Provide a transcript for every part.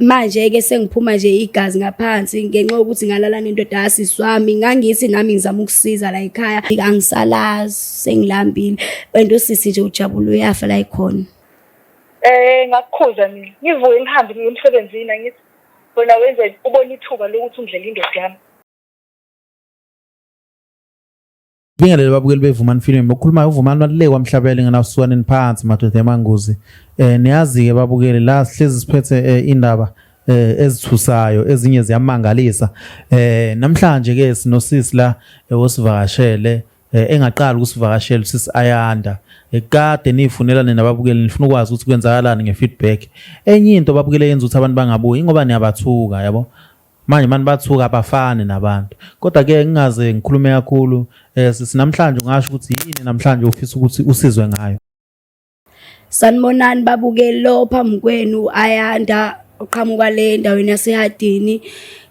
Manje-ke sengiphuma nje igazi ngaphansi ngenxa yokuthi ngalala nendoda yasisi wami. Ngangithi nami ngizama ukusiza la ekhaya, angisalazi sengilambile and usisi nje ujabula uyafa la ekhona. Ngakukhuza mina ngivuke ngihambe ngiye emsebenzini angithi wena wenze ubona ithuba lokuthi ungidlele indoda yami. Bingelele babukeli beVumani Film. Okhulumayo uVumani Maluleke kwaMhlabele ngenawusukaneni phansi madoda emanguzi. Niyazi-ke babukeli la sihlezi siphethe indaba ezithusayo ezinye ziyamangalisa. Namhlanje ke sinosisi la osivakashele engaqali ukusivakashela usisi Ayanda. Kade nifunela nina babukeli nifuna ukwazi ukuthi kwenzakalani nge-feedback. Enye into babukele yenza ukuthi abantu bangabuyi ingoba niyabathuka yabo. Manje mani bathuka abafani nabantu. Kodwa ke ngingaze ngikhulume kakhulu sisi namhlanje ungasho ukuthi yini namhlanje ufisa ukuthi usizwe ngayo. Sanibonani babukeli lo phambi kwenu Ayanda oqhamuka le endaweni yaseHadini.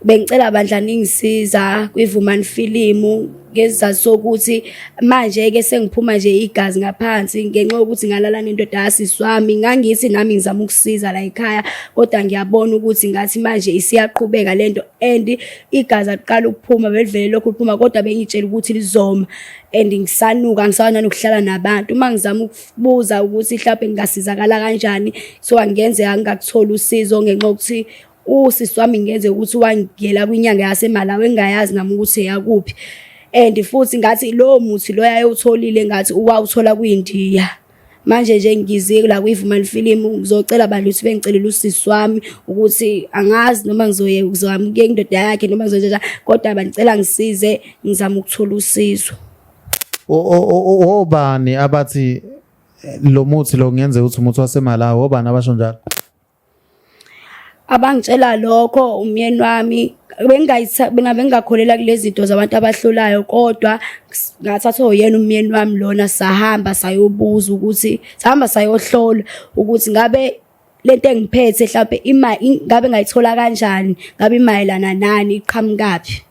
Bengicela bandla ningisiza kwiVumani Filimu ngesizathu sokuthi manje-ke sengiphuma nje igazi ngaphansi ngenxa yokuthi ngalala nendoda yasisi wami. Ngangithi nami ngizama ukusiza la ekhaya kodwa ngiyabona ukuthi ngathi manje isiyaqhubeka lento and igazi aliqala ukuphuma belivele lokhu liphuma kodwa bengitshela ukuthi lizoma and ngisanuka angisakwazi nanokuhlala nabantu. Uma ngizama ukubuza ukuthi mhlawumbe ngingasizakala kanjani, so angenzeka ngingakutholi usizo ngenxa yokuthi usisi wami ngenzeka ukuthi wangiyela kwinyanga yaseMalawi engingayazi nami ukuthi eyakuphi. And futhi ngathi lowo muthi loyo ayewutholile ngathi wawuthola kwiNdiya. Manje nje ngize la kwiVumani Film ngizocela bandla ukuthi bengicelele usisi wami ukuthi angazi noma ngizoye ngizomukela indoda yakhe noma ngizonjani kodwa bangicela ngisize ngizama ukuthola usizo. Obani abathi lo muthi lo kungenzeka ukuthi umuthi waseMalawi, obani abasho njalo? Abangitshela lokho umyeni wami mina bengingakholelwa kulezi zinto zabantu abahlolayo kodwa ngathathwa uyena umyeni wami lona sahamba sayobuza ukuthi sahamba sayohlola ukuthi ngabe lento engiphethe mhlawumbe ima ngabe ngayithola kanjani ngabe imayelana nani iqhamukaphi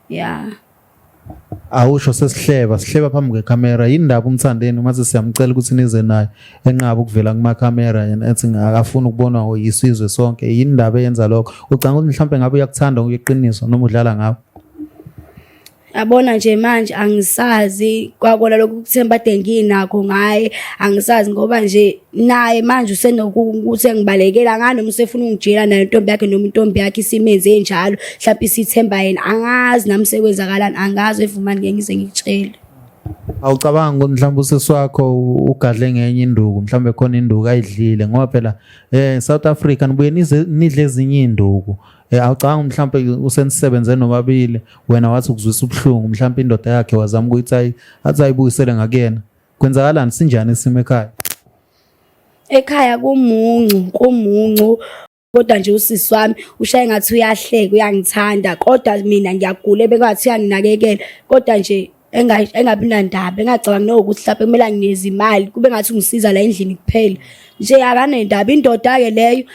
ya. Awusho sesihleba sihleba phambi kwekhamera yini ndaba umthandeni uma sesiyamcela ukuthi nize naye enqaba ukuvela kumakhamera yena ethi akafuni ukubonwa yisizwe sonke yini ndaba eyenza lokho ucanga ukuthi mhlawumbe ngabe uyakuthanda ngokuyiqiniso noma udlala ngawe? Yabona nje manje angisazi kwakona lokhu kuthemba ade nginakho ngaye angisazi ngoba nje naye manje usenokuthi engibalekela ngani noma usefuna ungijela nayo intombi yakhe noma intombi yakhe isimenze njalo mhlawumbe isithemba yena angazi nami sekwenzakalani angazi evumani ngeke ngize ngikutshele. Awucabangi ukuthi mhlawumbe usisi wakho ugadle ngenye induku mhlawumbe khona induku ayidlile ngoba phela South Africa nibuye nize nidle ezinye induku awucabangi mhlawumbe usenisebenze nobabili wena wathi ukuzwisa ubuhlungu mhlawumbe indoda yakhe wazama ukuthi athi ayibuyisele ngakuyena. Kwenzakalani sinjani isimo ekhaya? Ekhaya kumuncu, kumuncu kodwa nje usisi wami ushaye ngathi uyahleka uyangithanda kodwa mina ngiyagula ebengathi uyanginakekela kodwa nje engabi nandaba engacabangi nokuthi mhlawumbe kumele anginikeze imali kube ngathi ungisiza la endlini kuphela nje akanendaba indoda-ke leyo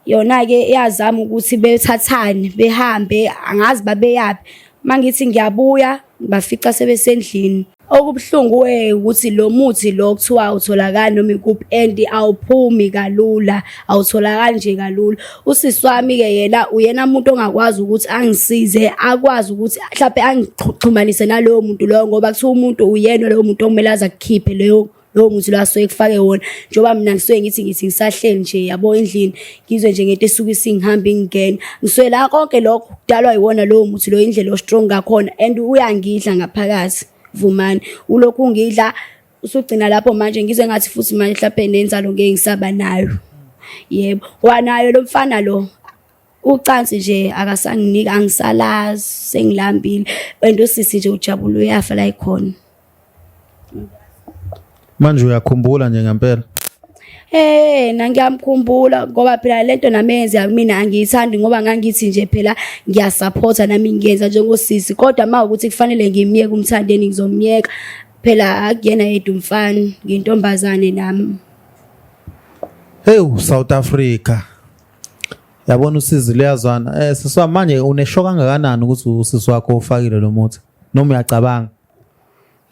yona-ke iyazama ukuthi bethathane behambe angazi babeyaphi uma ngithi ngiyabuya ngibafica sebesendlini. Okubuhlungu ukuthi lo muthi lo kuthiwa awutholakali noma ikuphi and awuphumi kalula, awutholakali nje kalula. Usisi wami-ke yena uyena muntu ongakwazi ukuthi angisize akwazi ukuthi mhlampe angixhumanise naloyo muntu loyo ngoba kuthiwa umuntu uyena loyo muntu okumele aze akukhiphe leyo lowo muthi lo asuke kufake wona njengoba mina ngisuke ngithi ngithi ngisahleli nje yabo endlini ngizwe nje ngento esuke isingihamba ingena ngisuke la konke lokho kudalwa yiwona lowo muthi lo indlela o-strong ngakhona and uyangidla ngaphakathi Vumani ulokhu ungidla usugcina lapho manje ngizwe ngathi futhi manje mhlawumbe nenzalo ngeke ngisaba nayo yebo wanayo lo mfana lo ucansi nje akasanginika angisalazi sengilambile and usisi nje ujabula uyafa la ikhona. Manje uyakhumbula nje ngempela? Eh, ngiyamkhumbula ngoba phela lento nami eyenzeka kumina angiyithandi ngoba ngangithi nje phela ngiyasupporta nami ngiyenza njengosisi kodwa uma ukuthi kufanele ngimyeke umthandeni ngizomyeka phela akuyena yedwa umfana ngintombazane nami. Hey South Africa. Yabona usizi luyazwana. Sisi wami manje unesho kangakanani ukuthi usisi wakho ufakile lo muthi noma uyacabanga?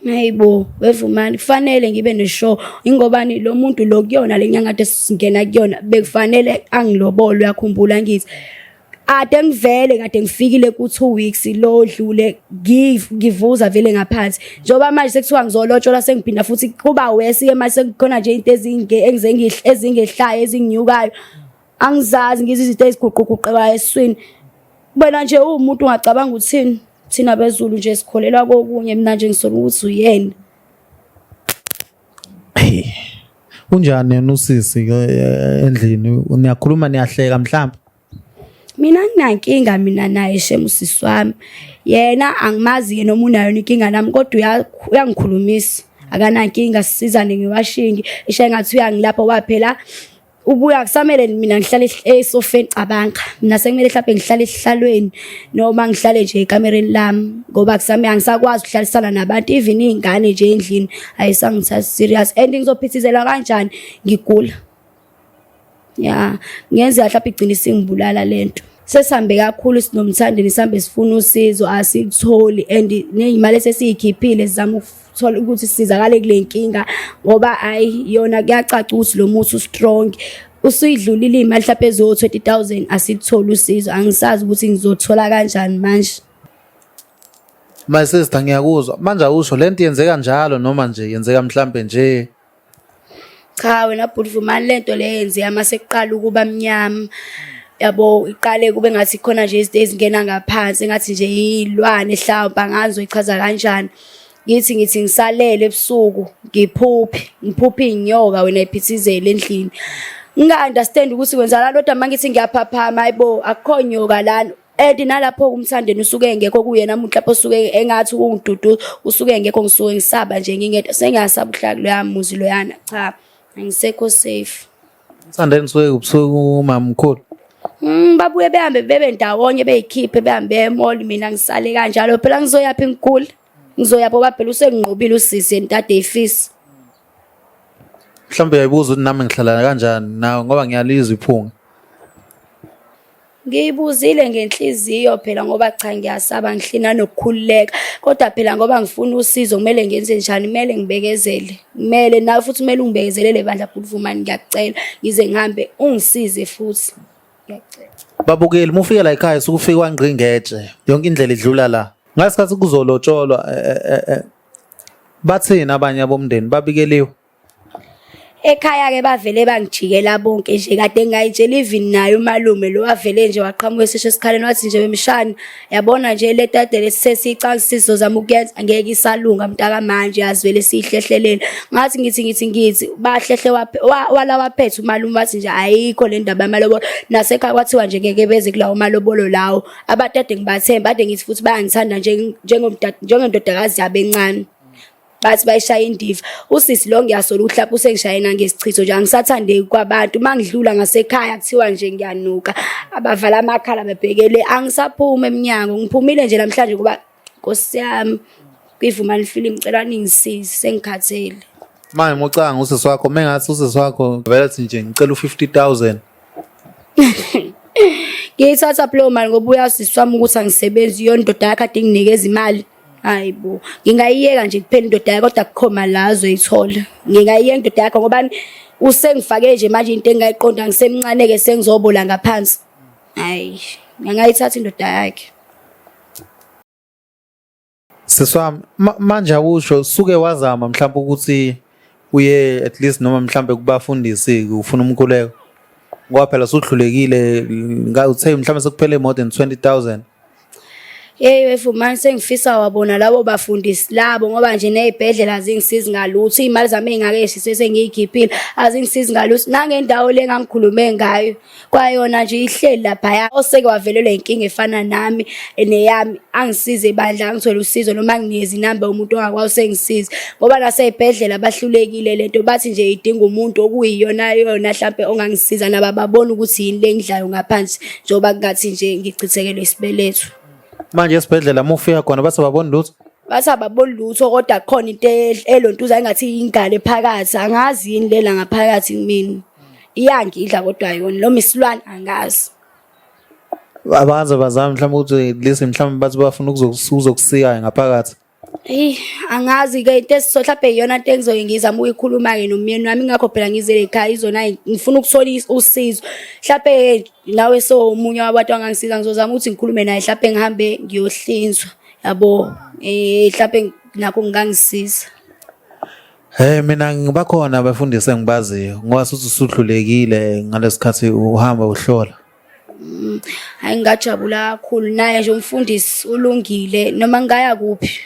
Hayibo, wevumani kufanele ngibe ne-show ingobani lo muntu lo kuyona le nyanga kade singena kuyona bekufanele angilobole uyakhumbula ngithi ade ngivele kade ngifikile ku-2 weeks lo dlule ngivuza vele ngaphansi njengoba manje sekuthiwa ngizolotsholwa sengiphinda futhi kuba wesi-ke manje sekukhona nje into ezingehlayo ezinginyukayo angizazi ngizwe izinto eziguquguqekayo esiswini wena nje uwumuntu ungacabanga uthini thina bezulu nje sikholelwa kokunye mina nje ngisola ukuthi uyena. Unjani yena usisi ke endlini niyakhuluma niyahleka mhlawumbe? Mina nginankinga mina naye shem usisi wami. Yena angimazi ke noma unayo inkinga nami kodwa uyangikhulumisa. Akanankinga sisizane ngewashingi ishaye ngathi uyangilapha waphela ubuya kusamele mina ngihlale esofeni cabanga mina sekumele mhlawumbe ngihlale esihlalweni noma ngihlale nje ekamereni lami ngoba kusame angisakwazi ukuhlalisana nabantu even iy'ngane nje endlini ayisangithathi serious and ngizophithizela kanjani ngigula ya ngenzeka mhlawumbe igcine isingibulala le nto sesihambe kakhulu sinomthandeni sihambe sifuna usizo asikutholi and ney'mali esesiyikhiphile sizama thola ukuthi sisizakale kule nkinga ngoba hayi yona kuyacaca ukuthi lo muthi ustrong usuyidlulile imali mhlawumbe eziwo-20 000 asikutholi usizo angisazi ukuthi ngizothola kanjani manje. My sister ngiyakuzwa manje awusho lento yenzeka njalo noma nje yenzeka mhlambe nje Cha wena bhuti Vumani lento le yenzeka mase kuqala ukuba mnyama yabo iqale kube ngathi khona nje izinto ezingena ngaphansi engathi nje yilwane mhlawumbe angazi uyichaza kanjani ngithi ngithi ngisalele ebusuku ngiphuphe ngiphuphe inyoka wena iphithizele endlini nginga-understand ukuthi kwenzakalani kodwa uma ngithi ngiyaphaphama hayibo akukho nyoka lana and nalapho umthandeni usuke engekho kuyena umuntu lapho usuke engathi ungiduduza usuke engekho ngisuke ngisaba nje ngingedwa sengiyasaba ukuhlala kuloya muzi loyana cha angisekho safe. Umthandeni usuke ubusuku umamkhulu. Babuye behambe bebe ndawonye beyikhiphe behambe emall mina ngisale kanjalo phela ngizoyaphi ngigula ngizoyaphi ngoba phela usenginqobile usisi yena kade eyifisa. Mhlawumbe uyayibuza ukuthi nami ngihlala kanjani nawe ngoba ngiyalizwa iphunga. Ngiyibuzile ngenhliziyo phela ngoba cha ngiyasaba ngihlina nokukhululeka kodwa phela ngoba ngifuna usizo kumele ngenze njani kumele ngibekezele kumele nawe futhi kumele ungibekezelele bandla bhuti Vumani ngiyakucela ngize ngihambe ungisize futhi ngiyakucela. Babukeli uma ufika la ekhaya suke ufike kwangqingetshe yonke indlela idlula la. Ngasikhathi kuzolotsholwa eh, eh, eh, bathini abanye abomndeni babikeliwe? Ekhaya-ke bavele bangijikela bonke nje kade ngingayitshela even naye umalume lo wavele nje waqhamuka esisho esikhaleni wathi nje wemshana yabona nje le tade lesisesiyicanga sizozama ukuyenza angeke isalunga mntakamanje azivele siyihlehlelele ngathi ngithi ngithi ngithi bahlehle wala waphethe umalume wathi nje ayikho le ndaba yamalobolo nasekhaya kwathiwa nje ngeke beze kulawo malobolo lawo abatade ngibathemba ade ngithi futhi bayangithanda njengendodakazi yabo encane bathi bayishaya indiva usisi lo ngiyasola ukuthi lapho usengishaye nangesichitho nje angisathandeki kwabantu uma ngidlula ngasekhaya kuthiwa nje ngiyanuka abavala amakhala bebhekele angisaphumi emnyango ngiphumile nje namhlanje kuba nkosi yami kwivumani film cela ningisize sengikhathele. Manje mucanga usisi wakho mengathi usisi wakho vele athi nje ngicela u-50,000 Ngiyithatha leyo mali ngoba uyazi sisi wami ukuthi angisebenzi iyona indoda yakhe ade inginikeza imali. Hayi bo, ngingayiyeka nje kuphela indoda yakhe kodwa akukho mali la azoyithola. Ngingayiyeka indoda yakhe ngoba usengifake nje manje into engingayiqonda ngisemncane-ke sengizobola ngaphansi. Hayi, ngingayithatha indoda yakhe. Sisi wami manje awusho suke wazama mhlawumbe ukuthi uye at least noma mhlawumbe kubafundisi ufuna umkhuleko ngoba phela suhlulekile uthe mhlawumbe sekuphele more than 20000. Yeyi wefumani sengifisa wabona labo bafundisi labo ngoba nje ney'bhedlela azingisizi ngalutho iy'mali zami ey'ngakeshise sengiy'khiphile azingisizi ngalutho nangendawo le engangikhulume ngayo kwayona nje ihleli laphaya oseke wavelelwa inkinga efana nami neyami angisize bandla angithole usizo noma nginikeze inamba yomuntu ongakwazi usengisize ngoba nasey'bhedlela bahlulekile lento bathi nje idinga umuntu okuyiyona yona hlampe ongangisiza nabo babona ukuthi yini le ngidlayo ngaphansi njengoba kungathi nje ngichithekelwe isibeletho. Manje esibhedlela uma ufika khona base babona lutho? Bathi ababoni lutho kodwa kukhona into elontuza engathi ingane phakathi angazi yini lela ngaphakathi kumina. Iyangidla kodwa yona noma isilwane angazi. Abaze bazame mhlawumbe ukuthi at least mhlawumbe bathi bafuna ukuzokusika ngaphakathi. Eyi angazi-ke into esiso hlampe iyona nto engizoke ngizame ukuyikhuluma-ke nomyeni wami ingakho phela ngizele ekhaya izona ngifuna ukuthola usizo. Hlampe nawe sowumunye wabantu angangisiza ngizozama ukuthi ngikhulume naye hlampe ngihambe ngiyohlinzwa yabo. Hlampe nakho kungangisiza. Hey mina ngibakhona abafundisi engibaziyo ngoba suthi usuhlulekile ngalesikhathi uhamba uhlola. Hayi ngingajabula kakhulu naye nje umfundisi ulungile noma ngingaya kuphi.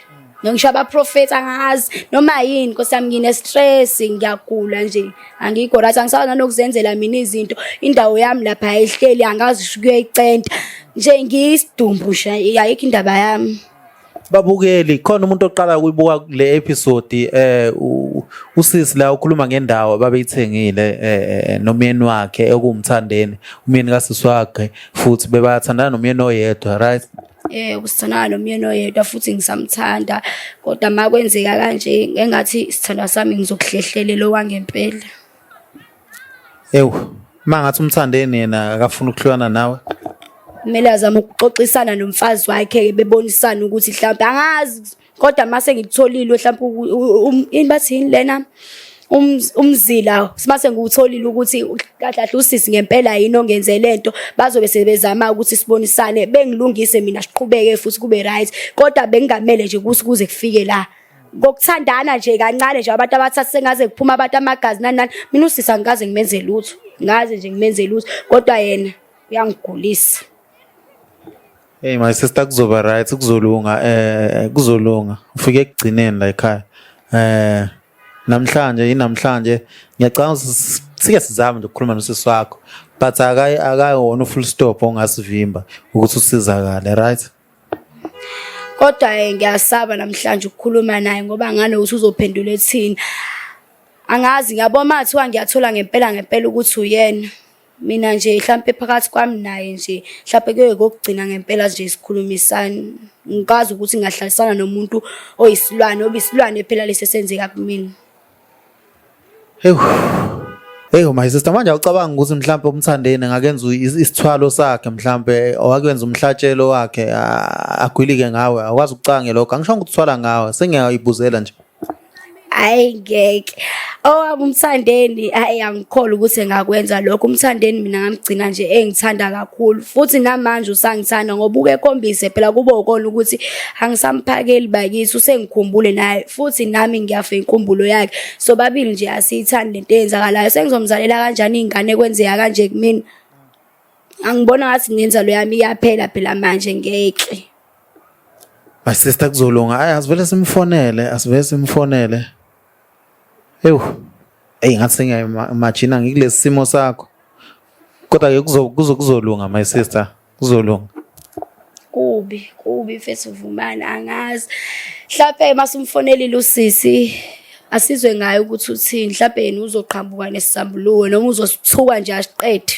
Ngisho abaprofethi angazi noma yini Nkosi yami ngine-stress ngiyagula nje angikho right angisazi nanokuzenzela mina izinto indawo yami lapha ayihleli angazi usho kuyayicenta nje ngiyisidumbu nje ayikho indaba yami. Babukeli khona umuntu oqala ukuyibuka kule episode usisi la ukhuluma ngendawo ababeyithengile nomyeni wakhe okuwumthandeni umyeni kasisi wakhe futhi bebathandana nomyeni oyedwa right. Kusithandana nomyeni oyedwa futhi ngisamthanda kodwa uma kwenzeka kanje engathi isithandwa sami ngizokuhlehlelela okwangempela. Ewu, uma ngathi umthandeni yena akafuni ukuhlukana nawe. Kumele azame ukuxoxisana nomfazi wakhe-ke bebonisane ukuthi mhlawumbe angazi kodwa uma sengikutholile mhlawumbe yini bathi yini lena umzila mase ngiwutholile ukuthi kahle kahle usisi ngempela yini ongenze lento bazobe sebezama ukuthi sibonisane bengilungise mina siqhubeke futhi kube right kodwa bengingamele nje ukuthi kuze kufike la ngokuthandana nje kancane nje abantu abathathu sengaze kuphuma abantu amagazi nani nani mina usisi angikaze ngimenze lutho ngaze nje ngimenze lutho kodwa yena uyangigulisa. Hey my sister kuzoba right kuzolunga kuzolunga ufike ekugcineni la ekhaya namhlanje inamhlanje ngiyacabanga sike sizame nje ukukhuluma nosisi wakho but akayona u-full stop ongasivimba ukuthi usizakale right. Kodwa ngiyasaba namhlanje ukukhuluma naye ngoba ngane ukuthi uzophendula ethini. Angazi ngiyabona uma kuthiwa ngiyathola ngempela ngempela ukuthi uyena. Mina nje hlampe phakathi kwami naye nje hlampe kuyobe kokugcina ngempela nje sikhulumisana. Ngikazi ukuthi ngingahlalisana nomuntu oyisilwane, oba isilwane phela lesi esenzeka kumina. Ewu. Hey my sister manje awucabanga ukuthi mhlampe umthandeni ngakenza isithwalo sakhe mhlampe owakwenza umhlatshelo wakhe agwilike ngawe awukwazi ukucabanga lokho angisho ukuthi uthwala ngawe sengiyayibuzela nje. Hayi ngeke. Owami umthandeni hayi angikholwa ukuthi engakwenza lokho. Umthandeni mina ngamgcina nje engithanda kakhulu futhi namanje usangithanda ngoba uke ekhombise phela kube ukona ukuthi angisamphakeli bakithi usengikhumbule naye futhi nami ngiyafa inkumbulo yakhe. Sobabili nje asiyithandi lento eyenzakalayo. Sengizomzalela kanjani ingane kwenzeka kanje kumina? Angibona ngathi nenzalo yami iyaphela phela manje ngeke. My sister kuzolunga. Hayi asivele simfonele, asivele simfonele. Ewu. Ey ngathi sengiyayimagine ngikulesi simo sakho. Kodwa ke kuzo kuzo kuzolunga my sister, kuzolunga. Kubi, kubi mfethu Vumani angazi. Mhlampe masumfonelile usisi asizwe ngaye ukuthi uthini, mhlampe yena uzoqhamuka nesisambuluko noma uzosithuka nje asiqede.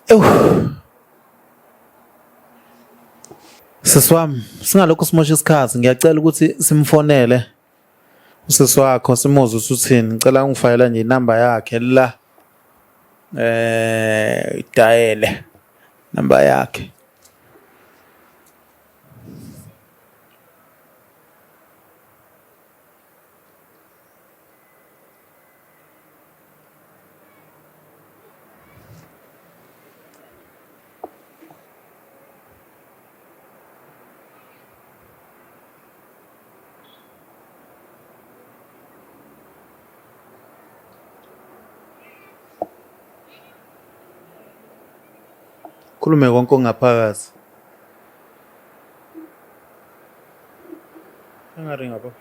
Ewu. Sisi wami, singalokhu simosha isikhathi, ngiyacela ukuthi simfonele usisi wakho simuzwe ukuthi uthini. Ngicela ungifakele nje inamba yakhe la. Idayele namba yakhe. Khulume konke okungaphakathi. Engaringa baba.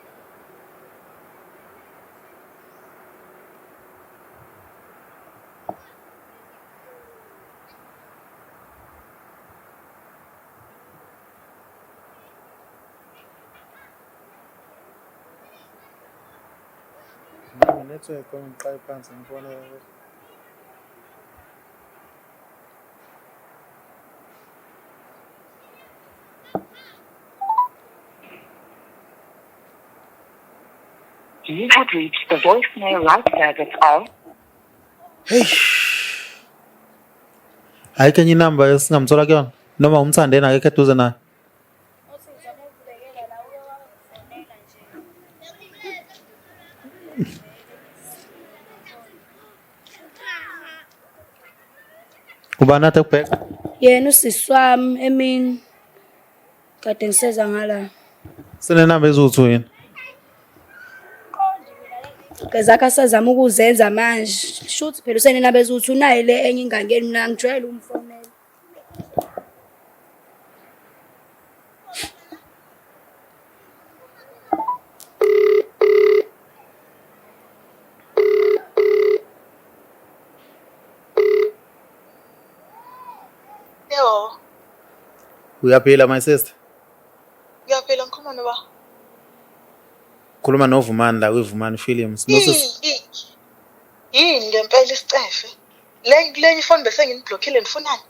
Network ngiqale phansi ngibona. You have reached the voicemail light service of Hey. Ayikho enye inamba esingamthola kuyona noma umthandeni akekho eduze naye. Ubani ade kubheka? Yena usisi wami emini. Kade ngiseza ngala. Sinenamba eziwu-2 yini? Gezakhe asazama ukuzenza manje. Shuthi phela usenenamba eziwu-2 nayi le enye ingangeni mina ngijwayele ukumfonela. Yo. Uyaphila my sister? Ngiyaphila ngikhuluma noba? Khuluma noVumani la kwiVumani Films. Nosis Yini ngempela isicefe? Le lenye ifoni bese nginiblockile nifunani?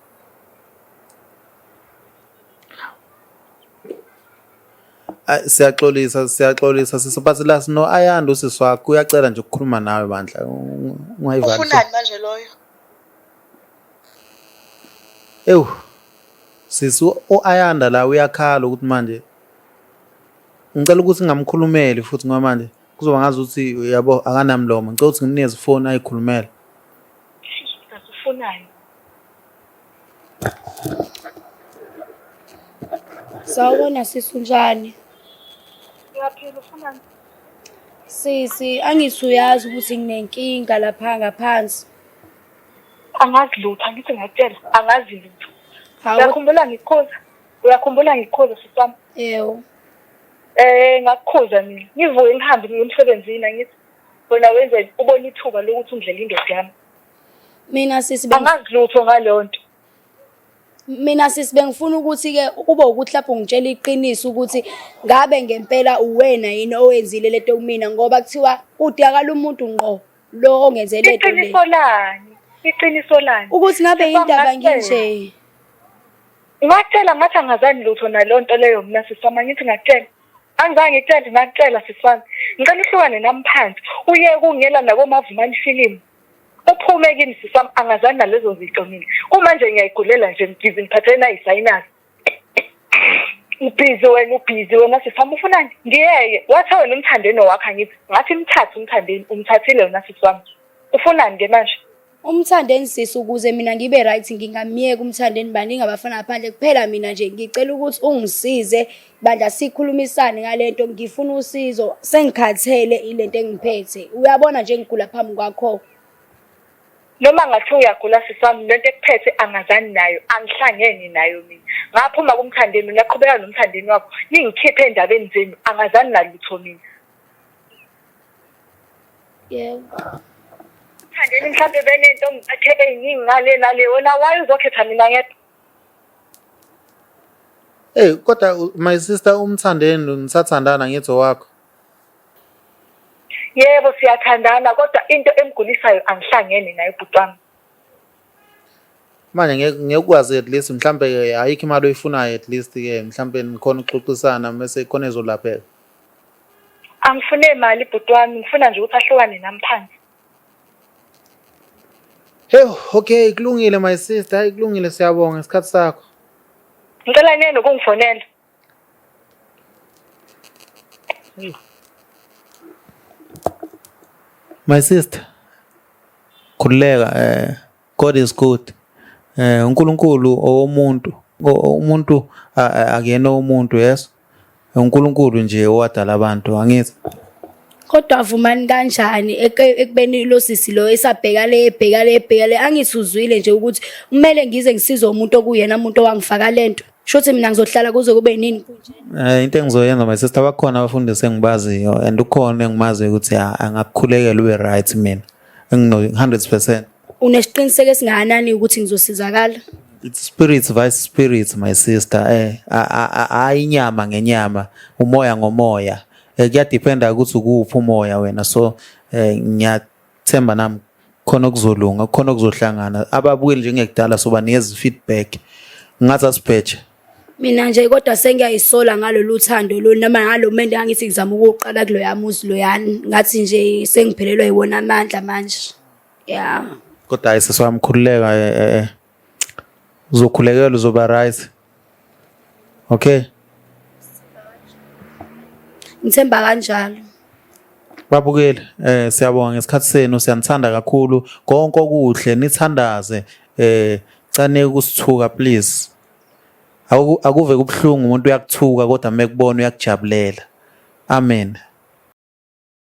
Siyaxolisa siyaxolisa sisi but la sino Ayanda usisi wakho uyacela nje ukukhuluma nawe bandla ungayivali. Ufunani manje loyo? Ewu sisi u-Ayanda la uyakhala ukuthi manje ngicela ukuthi ngingamkhulumeli futhi ngoba manje kuzoba ngazi ukuthi uyabo akanamlomo ngicela ukuthi ngimnikeze ifoni ayikhulumele. Ufunani? Sawubona sisi unjani? Ngiyaphila ufunani? Sisi angithi uyazi ukuthi nginenkinga lapha ngaphansi. Angazi lutho, angithi ngiyakutshela, angazi lutho. Hawu. Uyakhumbula ngikukhuza? Uyakhumbula ngikukhuza sisi wami? Yebo. Eh ngakukhuza mina. Ngivuke ngihambe ngiye emsebenzini angithi wena wenze ubona ithuba lokuthi ungidlele indoda yami. Mina sisi angazi lutho ngaleyo nto. Mina sisi bengifuna ukuthi ke kube ukuthi lapho ngitshela iqiniso ukuthi ngabe ngempela uwena yini owenzile lento kumina ngoba kuthiwa kudakala umuntu ngqo lo ongenze lento le. Iqiniso lani? Iqiniso lani? Ukuthi ngabe indaba nginje. Ngakutshela ngathi angazani lutho naleyo nto leyo mina sisi wami angithi ngakutshela. Angizange ngikutshele ngakutshela sisi wami. Ngicela uhlukane nami phansi uyeke ukungela nakomavumani filimu. Uphume kimi sisi wami angazani nalezo zinto mina. Kumanje ngiyayigulela nje ngibhizi ngiphathele nayisayinasi. Ubhizi wena ubhizi wena sisi wami ufunani? Ngiyeke. Wathi wena umthandeni wakho angithi ngathi mthathe umthandeni umthathile wena sisi wami. Ufunani ke manje? Umthandeni sisi ukuze mina ngibe right ngingamyeka umthandeni baningi abafana ngaphandle kuphela mina nje ngicela ukuthi ungisize bandla sikhulumisane ngalento ngifuna usizo sengikhathele ilento engiphethe uyabona nje ngigula phambi kwakho. Noma ngathiwa uyagula sisi wami lento ekuphethe angazani nayo angihlangene nayo mina ngaphuma kumthandeni ngiyaqhubeka nomthandeni wakho ningikhiphe endabeni zenu angazani nalutho mina. Yebo. Mthandeni mhlawumbe benento ngiphathe eyiningi ngale nale wena why uzokhetha mina ngedwa? Hey kodwa my sister umthandeni nisathandana ngithi owakho. Yebo siyathandana kodwa into emgulisayo angihlangene naye bhuti wami. Manje ngeke ngeke ukwazi at least mhlambe ke ayikho imali oyifunayo at least ke mhlambe nikhona ukuxoxisana mase khona ezolapheka. Angifune mali bhuti wami ngifuna nje ukuthi ahlukane nami phansi. Hey okay kulungile my sister hayi kulungile siyabonga isikhathi sakho. Ngicela niye nokungifonela. My sister khululeka eh God is good. Eh uNkulunkulu owomuntu umuntu akuyena umuntu yes. uNkulunkulu nje owadala abantu angithi. Kodwa vumani kanjani ekubeni lo sisi lo esabheka le ebheka le ebheka le angithi uzwile nje ukuthi kumele ngize ngisize umuntu okuyena umuntu owangifaka lento. Shuthi mina ngizohlala kuze kube nini kunje. Eh into engizoyenza my sister bakhona abafundisi engibaziyo and ukhona engimaziyo ukuthi angakukhulekela ube right mina. Engino 100%. Unesiqiniseko esingakanani ukuthi ngizosizakala? It's spirits vice spirits my sister eh hayi inyama ngenyama umoya ngomoya eh kuyadependa ukuthi ukuphi umoya wena so eh ngiyathemba nami khona okuzolunga khona okuzohlangana ababukeli njengekudala sobanikeza feedback ngathi asibheje Mina nje kodwa sengiyayisola ngalolu thando lolu noma ngalo mende angithi ngizama ukuwuqala kuloya muzi loyani ngathi nje sengiphelelwa yiwona amandla manje ya kodwa hayi sisi wami khululeka eh, eh, eh. uzokhulekela uzoba right okay ngithemba kanjalo Babukeli eh siyabonga ngesikhathi senu siyanithanda kakhulu konke okuhle nithandaze eh. Cane ukusithuka please. Akuve kubuhlungu umuntu uyakuthuka kodwa mekubona uyakujabulela. Amen.